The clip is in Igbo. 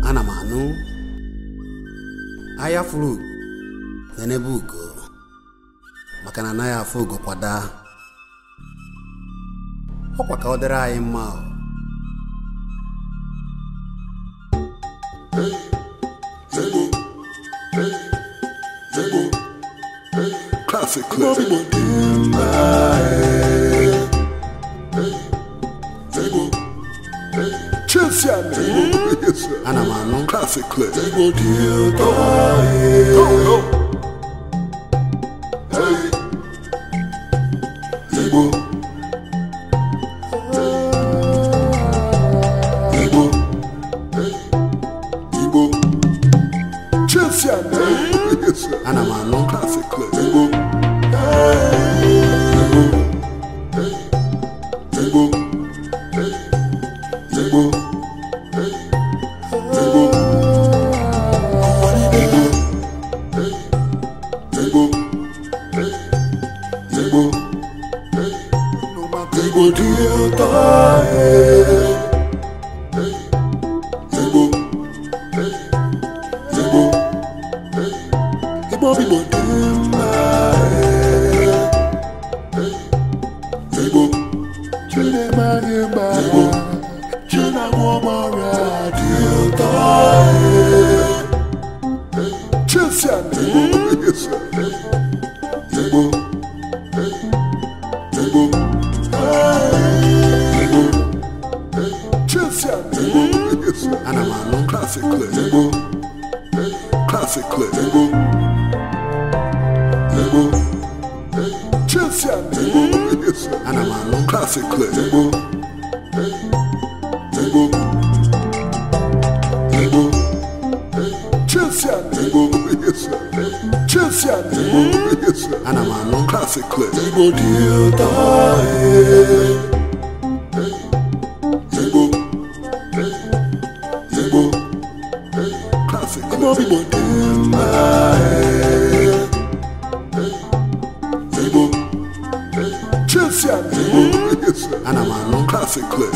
Ana m anụ ahịa furu n'ebe ugo maka na anaghị afụ ugo kwada ọkwa ka ọ dịrị anyị mma. Classic clip. Ana m anụ. Classic clip. Ana m anụ. Classic clip. Ana m anụ. Classic clip. Classic clip. Ana m anụ. Classic clip. Ana m anụ. Classic clip. Classic clip. Ana m anụ. Classic clip.